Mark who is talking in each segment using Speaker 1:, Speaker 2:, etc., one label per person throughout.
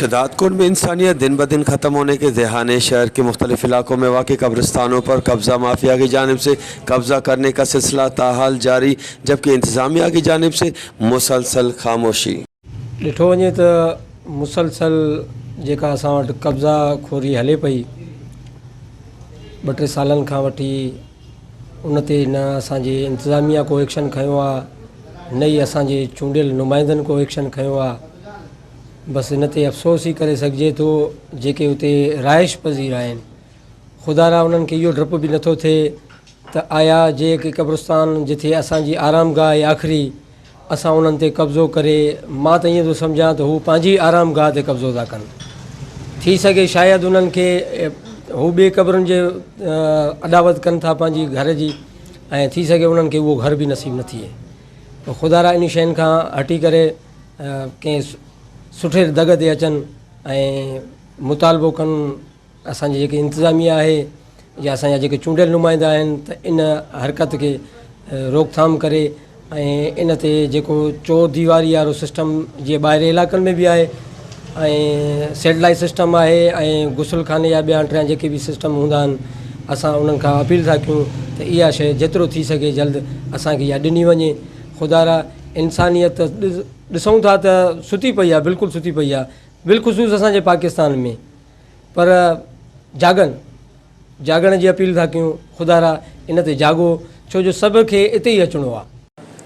Speaker 1: शहदादकोट में इंसानियत दिन ब दिन ख़त्म होने के दहाने शहर के मुख्तलिफ इलाकों में वाक़ कब्रिस्तानों पर कब्ज़ा माफिया की जानिब से कब्ज़ा करने का सिलसिला ताहाल जारी, जबकि इंतज़ामिया की जानिब से मुसलसल खामोशी।
Speaker 2: ڏٺو وڃي ته مسلسل جيڪا اسان وٽ قبضا خوري هلي پئي ٻه ٽي سالن کان وٺي ان تي نه اسان جي انتظاميا ڪو ايڪشن کنيو آ نه ئي اسان جي چونڊيل نمائندن ڪو ايڪشن کنيو آ بس ان تي افسوس ئي ڪري سگهجي ٿو جيڪي اتي رهائش پذير آهن خدا را انهن کي اهو ڊپ به نٿو ٿئي ته آيا جيڪي قبرستان جٿي اسان جي آرامگاهه آهي آخري اسان انهن تي قبضو ڪري مان ته ائين ٿو سمجهان ته هو پنهنجي آرام گاهه تي قبضو ٿا ڪن. ٿي سگهي شايد انهن کي هو ٻي قبرن جي اڏاوت ڪن ٿا پنهنجي گهر جي ۽ ٿي سگهي انهن کي اهو گهر به نصيب نه ٿئي. خدارا انهن شين کان هٽي ڪري ڪنهن سٺي دڳ تي اچن ۽ مطالبو ڪن. اسان جي جيڪي انتظاميه آهي يا اسان جا جيڪي چونڊيل نمائندا آهن ته ان حرڪت کي روڪٿام ڪري ۽ ان تي جيڪو چور ديواري وارو سسٽم جيئن ٻاهرين علائقن ۾ به آهي ۽ سيٽلائيٽ سسٽم آهي ۽ غسل خاني جا ٻيا ٽيا جيڪي به سسٽم هوندا آهن اسان انهن کان اپيل ٿا ڪيون ته اها شيء جيترو ٿي سگهي جلد اسان کي اها ڏني وڃي خدارا انسانيت ڏسون ٿا ته ستي پئي آهي بلڪل ستي پئي آهي بالخصوص اسان جي پاڪستان ۾ پر جاڳن، جاڳڻ جي اپيل ٿا ڪيون، خدارا ان تي جاڳو، ڇو جو سڀ کي اتي ئي اچڻو آ.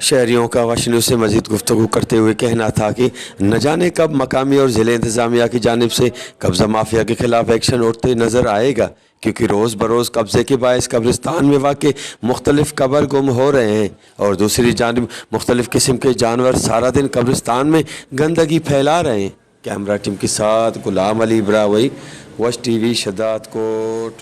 Speaker 1: شهريون کا وش نيوز سے مزید گفتگو کرتے ہوئے کہنا تھا کہ نہ جانے کب مقامی اور ضلع انتظامیہ کی جانب سے قبضہ مافیا کے خلاف ایکشن اٹھتے نظر آئے گا کیونکہ روز بروز قبضے کے باعث قبرستان میں واقع مختلف قبر گم ہو رہے ہیں اور دوسری جانب مختلف قسم کے جانور سارا دن قبرستان میں گندگی پھیلا رہے ہیں۔ कैमरा टीम के साथ गुलाम अली ब्रावई, वश टीवी, शहदादकोट।